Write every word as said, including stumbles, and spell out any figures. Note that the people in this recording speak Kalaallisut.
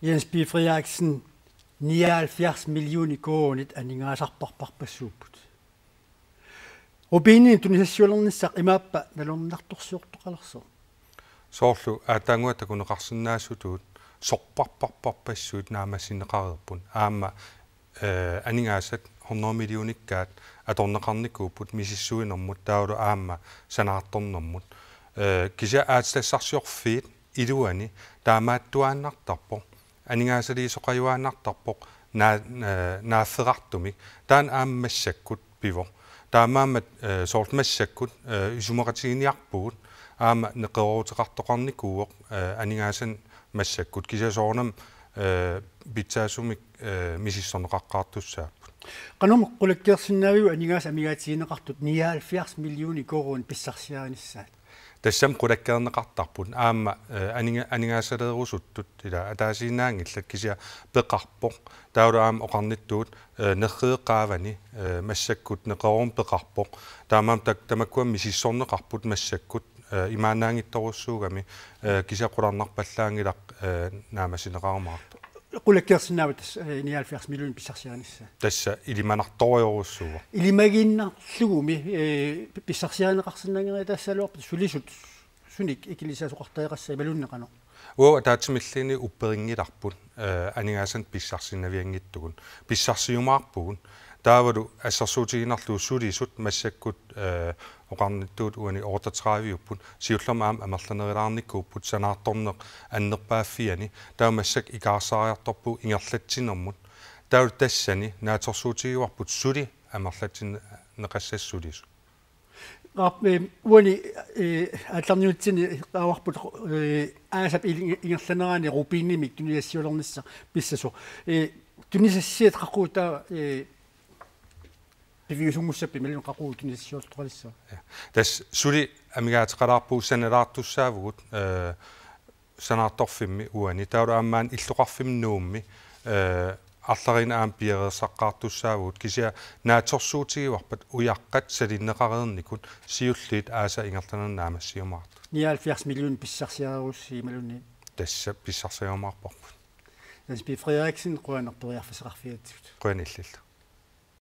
Jens P. Frederiksen, nioghalvfjerds millioner koruunit aningaasarparparpassuupput. Rubininik tunisassiulernissaq imaappa nalorninartorsiortoqalersoq? Soorlu aatsaannguaq takuneqarsinnaasutut sorparparparpassuit naammassineqareerput. Aamma eh, aningaasat hundrede millionikkaat atorneqarnikuupput misissuinermut taavalu aamma sanaartornermut. Eh, kisianni aatsitassarsiorfiit iluani taamaattuaannartarpoq, aningaasaliisoqajuaannartarpoq naa-, eh, naafferartumik, taanna aamma massakkut pivoq. Taamaammat eh, soorlu massakkut eh, isumaqatiginiarpugut aamma neqerooruteqartoqarnikuuvoq eh, aningaasanik massakkut, kisianni soorunami eh, pitsaasumik eh, misissorneqaqqaartussaapput. Qanormi qulakkeersinnaaviuk aningaasat amigaatigineqartut nioghalvfjerds millioner koruunit pissarsiarinissaat? Tassami qulakkeerneqartarput aamma eh, aninga-, aningaasaleerusuttut, ila ataasiinnaanngillat, kisianni peqarpoq. Taavalu aamma oqarnittut eh, nerriviup qaavani eh, massakkut neqeroorumik peqarpoq. Taamaammat tak-, tamakkua misissorneqarput massakkut eh, imaannaanngitsorujussuugami, eh, kisianni qularnarpallaanngilaq eh, naammassineqarumaartoq. Qulakkeersinnaavat tassa eh, nioghalvfjerds millioner pissarsiarinissaat? Tassa ilimanartorujorujussuuvoq. Ilimagiinnarlugumi eh, pissarsiarineqarsinnaanngeriataassaagaluarpat sulisut sunik ikilisasoqartariaqassaat imaluunniit qanoq? Uagut ataatsimilluunniit upperinngilarput eh, aningaasanik pissarsinnavianngitsugut. Pissarsiumaarpugut. Taavalu assersuutigiinnarlugu sulisut massakkut eh, oqarnittut uani otteogtredive-upput, siullermik aamma amerlanerulaarnikuupput sanaartorneq annerpaaffiani. Taava massakkut ikaarsaariartorpugut ingerlatsinermut. Taavalu tassani naatsorsuutigiuarput suli amerlatsinneqassasut sulisut. Qaap-, eh, uani eh, aallarniutitsinni qaavarput eh, aasap ili-, ingerlanerani rubinimik tunisassiulernissaq pissasoq. Eh, tunisassiat qaqugu taava eh, piviusunngussappat imaluunniit qaqugu tunisassiortoqalissavat? Ja. Tassa suli amigaateqalaarpugut sanalaartussaavugut eh, sanaartorfimmi uani, taavalu aamma maani illoqarfimmi Nuummi eh, arlariinnaat aamma piareersaqqaartussaavugut, kisianni naatsorsuutigiuarpat ujaqqat salinneqareernikut siulliit aasap ingerlanerani naammassiumaartut. Nioghalvfjerds millioner pissarsiarerussiuk imaluunniit? Tassa pissarsiarumaarparput. Jens P. Frederiksen, qujanaq periarfissaqarfigigatsigut. Qujanaq illillu.